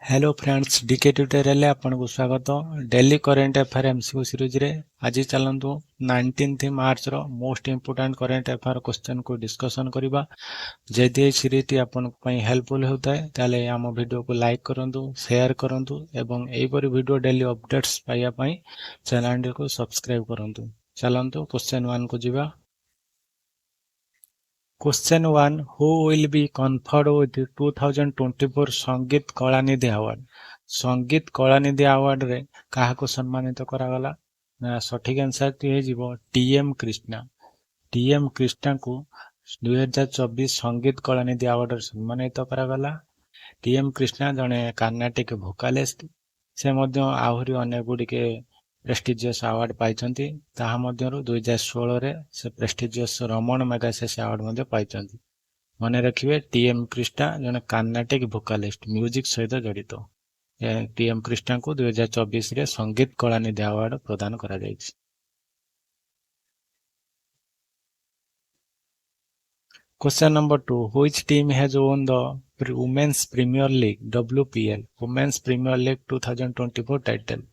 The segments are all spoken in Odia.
ହ୍ୟାଲୋ ଫ୍ରେଣ୍ଡସ୍, ଡିକେ ଟ୍ୟୁଟୋରିଆଲରେ ଆପଣଙ୍କୁ ସ୍ୱାଗତ। ଡେଲି କରେଣ୍ଟ ଆଫେୟାର ଏମସିକ୍ୟୁ ସିରିଜରେ ଆଜି ଚାଲନ୍ତୁ 19th ମାର୍ଚ୍ଚର ମୋଷ୍ଟ ଇମ୍ପୋର୍ଟାଣ୍ଟ କରେଣ୍ଟ affair କ୍ୱେଶ୍ଚନକୁ discussion କରିବା। ଯଦି ଏହି ସିରିଜଟି ଆପଣଙ୍କ ପାଇଁ ହେଲ୍ପଫୁଲ୍ ହେଉଥାଏ, ତାହେଲେ ଆମ ଭିଡ଼ିଓକୁ ଲାଇକ୍ କରନ୍ତୁ, ସେୟାର କରନ୍ତୁ ଏବଂ ଏହିପରି ଭିଡ଼ିଓ ଡେଲି ଅପଡେଟ୍ସ ପାଇବା ପାଇଁ ଚ୍ୟାନେଲଟିକୁ ସବସ୍କ୍ରାଇବ୍ କରନ୍ତୁ। ଚାଲନ୍ତୁ କ୍ୱେଶ୍ଚନ ୱାନ୍କୁ ଯିବା। Question 1: Who will be conferred with 2024 Sangeet Kalanidhi Award? ସଙ୍ଗୀତ କଳାନିଧି ଆୱାର୍ଡରେ କାହାକୁ ସମ୍ମାନିତ କରାଗଲା? ନା, ସଠିକ ଆନ୍ସରଟି ହେଇଯିବ T M Krishna. T M କ୍ରିଷ୍ଣାଙ୍କୁ 2024 ସଙ୍ଗୀତ କଳାନିଧି ଆୱାର୍ଡରେ ସମ୍ମାନିତ କରାଗଲା। ଟି ଏମ୍ କ୍ରିଷ୍ଣା ଜଣେ କାର୍ଣ୍ଣାଟିକ ଭୋକାଲିଷ୍ଟ। ସେ ମଧ୍ୟ ଆହୁରି ଅନେକ ଗୁଡ଼ିଏ ପ୍ରେଷ୍ଟିଜିୟସ୍ ଆୱାର୍ଡ ପାଇଛନ୍ତି। ତାହା ମଧ୍ୟରୁ 2016ରେ ସେ ପ୍ରେଷ୍ଟିଜିୟସ୍ ରମଣ ମ୍ୟାଗାସେସେ ଆୱାର୍ଡ ମଧ୍ୟ ପାଇଛନ୍ତି। ମନେ ରଖିବେ, ଟି ଏମ୍ କ୍ରିଷ୍ଣା ଜଣେ କାର୍ଣ୍ଣାଟିକ ଭୋକାଲିଷ୍ଟ, ମ୍ୟୁଜିକ୍ ସହିତ ଜଡ଼ିତ। ଟି ଏମ୍ କ୍ରିଷ୍ଣାଙ୍କୁ 2024ରେ ସଙ୍ଗୀତ କଳାନିଧି ଆୱାର୍ଡ ପ୍ରଦାନ କରାଯାଇଛି। Question number 2: Which team has won the Women's Premier League, WPL, Women's Premier League 2024 title?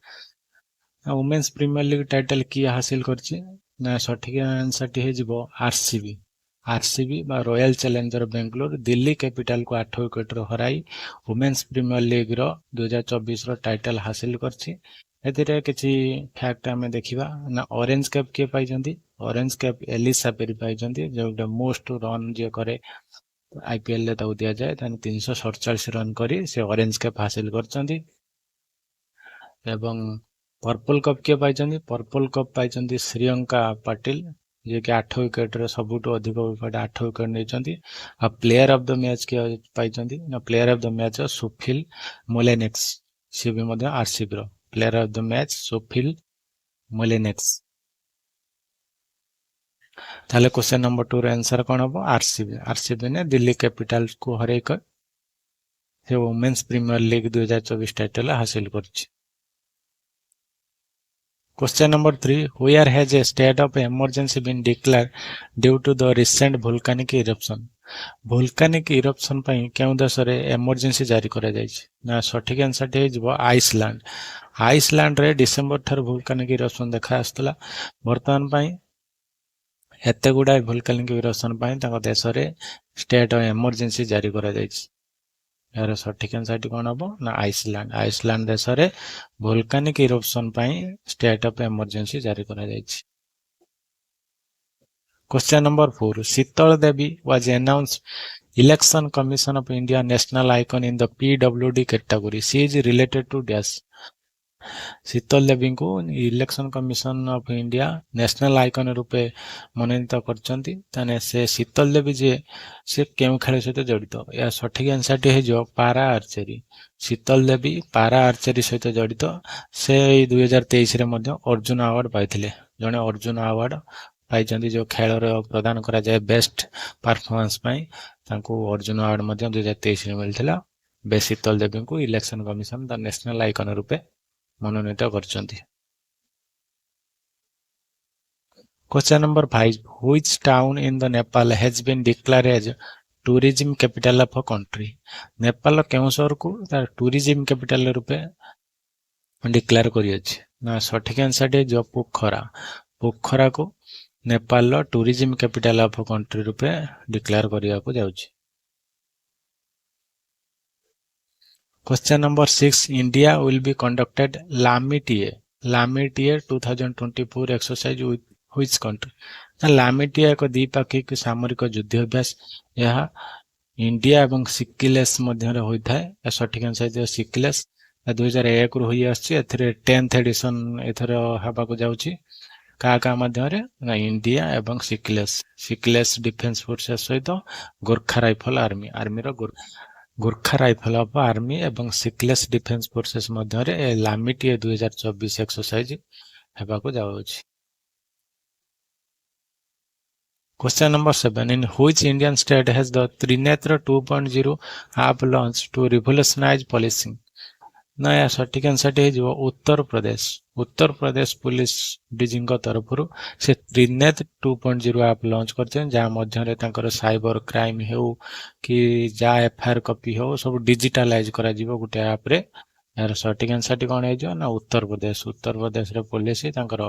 Women's Premier League title କିଏ ହାସିଲ କରିଛି? ନା, ସଠିକ ଆନ୍ସରଟି ହେଇଯିବ ଆରସିବି। ଆରସିବି ବା ରୟାଲ ଚ୍ୟାଲେଞ୍ଜର ବେଙ୍ଗଲୋର ଦିଲ୍ଲୀ କ୍ୟାପିଟାଲକୁ 8 ୱିକେଟରେ ହରାଇ ଓମେନ୍ସ ପ୍ରିମିୟର ଲିଗ୍ର 2024ର ଟାଇଟଲ ହାସିଲ କରିଛି। ଏଥିରେ କିଛି ଫ୍ୟାକ୍ଟ ଆମେ ଦେଖିବା। ନା, ଅରେଞ୍ଜ କ୍ୟାପ୍ କିଏ ପାଇଛନ୍ତି? ଅରେଞ୍ଜ କ୍ୟାପ୍ ଏଲିସା ପେରି ପାଇଛନ୍ତି। ଯେଉଁଟା ମୋଷ୍ଟ ରନ୍ ଯିଏ କରେ ଆଇପିଏଲରେ, ତାକୁ ଦିଆଯାଏ। ତାହେଲେ 347 ରନ୍ କରି ସେ ଅରେଞ୍ଜ କ୍ୟାପ୍ ହାସିଲ କରିଛନ୍ତି। ଏବଂ ପର୍ପଲ କପ୍ କିଏ ପାଇଛନ୍ତି? ପର୍ପଲ କପ୍ ପାଇଛନ୍ତି ଶ୍ରେୟଙ୍କା ପାଟିଲ, ଯିଏକି 8 ୱିକେଟରେ ସବୁଠୁ ଅଧିକ ୱିକେଟ, 8 ୱିକେଟ ନେଇଛନ୍ତି। ଆଉ ପ୍ଲେୟାର ଅଫ୍ the match କିଏ ପାଇଛନ୍ତି? ନା, player of the match Sophie Molineux. ସିଏ ବି ମଧ୍ୟ ଆରସିବିର player of the match Sophie Molineux. ତାହେଲେ କ୍ୱେଶ୍ଚନ ନମ୍ବର 2 ର ଆନ୍ସର କଣ ହବ? ଆରସିବି। ଆରସିବି ନେ ଦିଲ୍ଲୀ କ୍ୟାପିଟାଲ୍ସକୁ ହରେଇ ସେ ଓମେନ୍ସ ପ୍ରିମିୟର ଲିଗ୍ 2024 ଟାଇଟଲ ହାସିଲ କରିଛି। Question number 3: Where has a state of emergency been declared due to the recent volcanic eruption? Volcanic eruption ପାଇଁ କେଉଁ ଦେଶରେ ଏମର୍ଜେନ୍ସି ଜାରି କରାଯାଇଛି? ନା, ସଠିକ ଆନ୍ସରଟି ହେଇଯିବ ଆଇସଲାଣ୍ଡ। ଆଇସଲାଣ୍ଡରେ ଡିସେମ୍ବର ଠାରୁ ଭୋଲକାନିକ ଇରପ୍ସନ ଦେଖା ଆସୁଥିଲା। ବର୍ତ୍ତମାନ ପାଇଁ ଏତେ ଗୁଡ଼ାଏ ଭୋଲକାନିକ ଇରପ୍ସନ ପାଇଁ ତାଙ୍କ ଦେଶରେ ଷ୍ଟେଟ୍ ଅଫ୍ ଏମର୍ଜେନ୍ସି ଜାରି କରାଯାଇଛି। ଏହାର ସଠିକ ଆନ୍ସରଟି କଣ ହବ? ନା, ଆଇସଲାଣ୍ଡ। ଆଇସଲାଣ୍ଡ ଦେଶରେ ଭୋଲକାନିକ ଇରପ୍ସନ ପାଇଁ ଷ୍ଟେଟ୍ ଅଫ୍ ଏମର୍ଜେନ୍ସି ଜାରି କରାଯାଇଛି। Question number 4: Sheetal Devi was announced Election Commission of India National Icon in the PWD category. She is related to dash. ଶୀତଲ ଦେବୀଙ୍କୁ election commission of India national icon ରୂପେ ମନୋନୀତ କରିଛନ୍ତି। ତାହେଲେ ସେ ଶୀତଲ ଦେବୀ ଯିଏ, ସେ କେଉଁ ଖେଳ ସହିତ ଜଡ଼ିତ? ଏହା ସଠିକ ଆନ୍ସରଟି ହେଇଯିବ ପାରା ଆର୍ଚେରୀ। ଶୀତଲ ଦେବୀ ପାରା ଆର୍ଚେରୀ ସହିତ ଜଡ଼ିତ। ସେ ଏଇ 2023ରେ ମଧ୍ୟ ଅର୍ଜୁନ ଆୱାର୍ଡ ପାଇଥିଲେ। ଜଣେ ଅର୍ଜୁନ ଆୱାର୍ଡ ପାଇଛନ୍ତି, ଯେଉଁ ଖେଳରେ ପ୍ରଦାନ କରାଯାଏ ବେଷ୍ଟ ପରଫର୍ମାନ୍ସ ପାଇଁ, ତାଙ୍କୁ ଅର୍ଜୁନ ଆୱାର୍ଡ ମଧ୍ୟ 2023ରେ ମିଳିଥିଲା। ବେ ଶୀତଲ ଦେବୀଙ୍କୁ ଇଲେକ୍ସନ କମିଶନ ଦ ନ୍ୟାସନାଲ ଆଇକନ ରୂପେ ମନୋନୀତ କରିଛନ୍ତି। Question number 5: Which town in the Nepal has been declared as tourism capital of a country? ନେପାଳର କେଉଁ ସହରକୁ ତାର ଟୁରିଜିମ କ୍ୟାପିଟାଲ ରୂପେ ଡିକ୍ଲେୟାର କରିଅଛି? ନା, ସଠିକ ଆନ୍ସରଟି ହେଇଯିବ ପୋଖରା। ପୋଖରାକୁ ନେପାଳର ଟୁରିଜିମ କ୍ୟାପିଟାଲ ଅଫ କଣ୍ଟ୍ରି ରୂପେ ଡିକ୍ଲେୟାର କରିବାକୁ ଯାଉଛି। Question number 6: India will be conducted Lamitiye 2024 exercise with which country? ନା, ଲାମିଟିଏ ଏକ ଦ୍ୱିପାକ୍ଷିକ ସାମରିକ ଯୁଦ୍ଧ ଅଭ୍ୟାସ। ଏହା ଇଣ୍ଡିଆ ଏବଂ ସିକିଲେସ୍ ମଧ୍ୟରେ ହୋଇଥାଏ। ଏହା ସଠିକ ଆନ୍ସର ହେଇଯିବ ସିକିଲେସ୍। 2001ରୁ ହୋଇ ଆସୁଛି। ଏଥିରେ 10th edition ଏଥର ହେବାକୁ ଯାଉଛି। କାହା କାହା ମଧ୍ୟରେ? ନା, ଇଣ୍ଡିଆ ଏବଂ ସିକିଲେସ୍ ଡିଫେନ୍ସ ଫୋର୍ସେସ୍ ସହିତ ଗୋର୍ଖା ରାଇଫଲ ଆର୍ମି, ଆର୍ମିର ଗୋର୍ଖା ରାଇଫଲ ଅଫ ଆର୍ମି ଏବଂ ସିକିଲେସ୍ ଡିଫେନ୍ସ ଫୋର୍ସେସ୍ ମଧ୍ୟରେ ଲାମିଟିଏ 2024 ଏକ୍ସରସାଇଜ ହେବାକୁ ଯାଉଛି। Question number 7: In which Indian state has the Trinetra 2.0 app launched to revolutionize policing? ନା, ଏହା ସଠିକ୍ ଆନ୍ସରଟି ହେଇଯିବ ଉତ୍ତରପ୍ରଦେଶ। ଉତ୍ତରପ୍ରଦେଶ ପୁଲିସ ଡିଜିଙ୍କ ତରଫରୁ ସେ ତ୍ରିନେତ୍ର 2.0 ଆପ୍ ଲଞ୍ଚ କରିଛନ୍ତି, ଯାହା ମଧ୍ୟରେ ତାଙ୍କର ସାଇବର କ୍ରାଇମ ହେଉ କି ଯାହା ଏଫଆଇଆର କପି ହେଉ, ସବୁ ଡିଜିଟାଲାଇଜ କରାଯିବ ଗୋଟେ ଆପ୍ରେ। ଏହାର ସଠିକ୍ ଆନ୍ସରଟି କ'ଣ ହେଇଯିବ ନା ଉତ୍ତରପ୍ରଦେଶ। ଉତ୍ତରପ୍ରଦେଶରେ ପୋଲିସ ତାଙ୍କର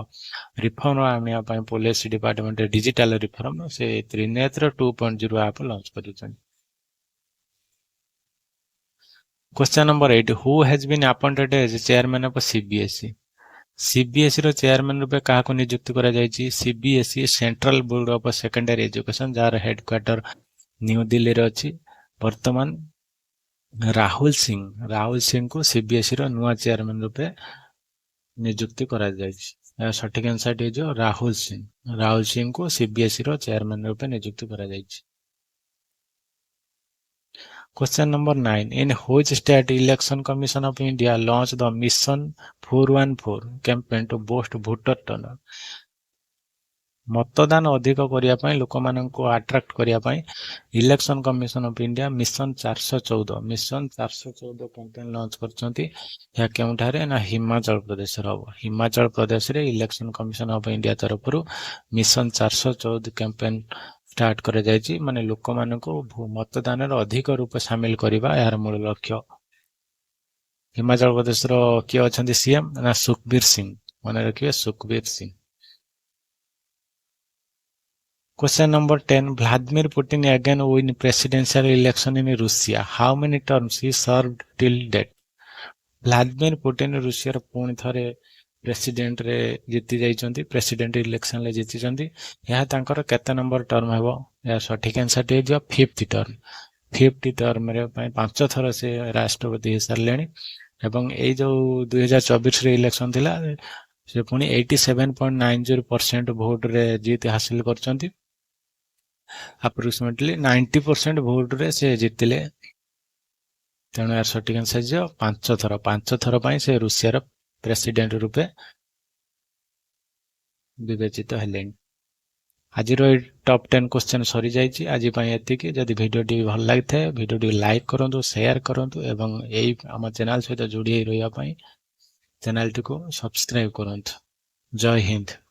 ରିଫର୍ମ ଆଣିବା ପାଇଁ ପୋଲିସ ଡିପାର୍ଟମେଣ୍ଟରେ ଡିଜିଟାଲ ରିଫର୍ମ ସେ ତ୍ରିନେତ୍ର 2.0 ଆପ୍ ଲଞ୍ଚ କରିଛନ୍ତି। Question number 8. Who has been appointed as chairman of CBSE? CBSE ର ଚେୟାରମ୍ୟାନ ରୂପେ କାହାକୁ ନିଯୁକ୍ତି କରାଯାଇଛି? CBSE, Central Board of Secondary Education, ଯାହାର ହେଡକ୍ୱାର୍ଟର ନ୍ୟୁ ଦିଲ୍ଲୀରେ ଅଛି। ବର୍ତ୍ତମାନ ରାହୁଲ ସିଂ, ରାହୁଲ ସିଂଙ୍କୁ ସିବିଏସ୍ଇ ର ନୂଆ ଚେୟାରମ୍ୟାନ ରୂପେ ନିଯୁକ୍ତି କରାଯାଇଛି। ଏହା ସଠିକ ଆନ୍ସରଟି ହେଇଯିବ ରାହୁଲ ସିଂ। ରାହୁଲ ସିଂଙ୍କୁ ସିବିଏସ୍ଇ ର ଚେୟାରମ୍ୟାନ ରୂପେ ନିଯୁକ୍ତି କରାଯାଇଛି। Question number 9. In which state Election Commission of India launched the Mission 414 campaign to boost voter turnout? ମତଦାନ ଅଧିକ କରିବା ପାଇଁ, ଲୋକମାନଙ୍କୁ ଆଟ୍ରାକ୍ଟ କରିବା ପାଇଁ election commission of India mission 414, mission 414 campaign launch କରିଛନ୍ତି। ଏହା କେଉଁଠାରେ ନା ହିମାଚଳ ପ୍ରଦେଶରେ ହବ। ହିମାଚଳ ପ୍ରଦେଶରେ ଇଲେକ୍ସନ କମିଶନ ଅଫ ଇଣ୍ଡିଆ ତରଫରୁ ମିଶନ 414 କ୍ୟାମ୍ପେନ୍ ଷ୍ଟାର୍ଟ କରାଯାଇଛି। ମାନେ ଲୋକମାନଙ୍କୁ ମତଦାନରେ ଅଧିକ ରୂପେ ସାମିଲ କରିବା ଏହାର ମୂଳ ଲକ୍ଷ୍ୟ। ହିମାଚଳ ପ୍ରଦେଶର କିଏ ଅଛନ୍ତି ସିଏମ୍ ନା ସୁଖବୀର ସିଂ। ମନେ ରଖିବେ, Sukhbir Singh. Question number 10. Vladimir Putin again win presidential election in Russia. How many terms he served till date? Vladimir Putin ରୁଷିଆର ପୁଣି ଥରେ ପ୍ରେସିଡେଣ୍ଟରେ ଜିତି ଯାଇଛନ୍ତି, ପ୍ରେସିଡେଣ୍ଟ ଇଲେକ୍ସନରେ ଜିତିଛନ୍ତି। ଏହା ତାଙ୍କର କେତେ ନମ୍ବର ଟର୍ମ ହେବ? ଏହା ସଠିକ ଆନ୍ସରଟି ହେଇଯିବ ଫିଫ୍ଥ ଟର୍ମ। ଫିଫ୍ଥ ଟର୍ମରେ ପାଇଁ ପାଞ୍ଚ ଥର ସେ ରାଷ୍ଟ୍ରପତି ହେଇସାରିଲେଣି ଏବଂ ଏଇ ଯୋଉ 2024ରେ ଇଲେକ୍ସନ ଥିଲା, ସେ ପୁଣି 87.90% ଭୋଟରେ ଜିତ ହାସିଲ କରିଛନ୍ତି। ଆପ୍ରୋକ୍ସିମେଟଲି 90% ଭୋଟରେ ସେ ଜିତିଲେ। ତେଣୁ ଏହାର ସଠିକ ଆନ୍ସର ହେଇଯିବ ପାଞ୍ଚ ଥର। ପାଞ୍ଚ ଥର ପାଇଁ ସେ ରୁଷିଆର ପ୍ରେସିଡେଣ୍ଟ ରୂପେ ବିବେଚିତ ହେଲେଣି। ଆଜିର ଏଇ ଟପ୍ 10 କ୍ୱେଶ୍ଚନ୍ ସରିଯାଇଛି। ଆଜି ପାଇଁ ଏତିକି। ଯଦି ଭିଡ଼ିଓଟି ଭଲ ଲାଗିଥାଏ, ଭିଡ଼ିଓଟି ଲାଇକ୍ କରନ୍ତୁ, ସେୟାର କରନ୍ତୁ ଏବଂ ଏଇ ଆମ ଚ୍ୟାନେଲ ସହିତ ଯୋଡ଼ି ହେଇ ରହିବା ପାଇଁ ଚ୍ୟାନେଲଟିକୁ ସବସ୍କ୍ରାଇବ କରନ୍ତୁ। ଜୟ ହିନ୍ଦ।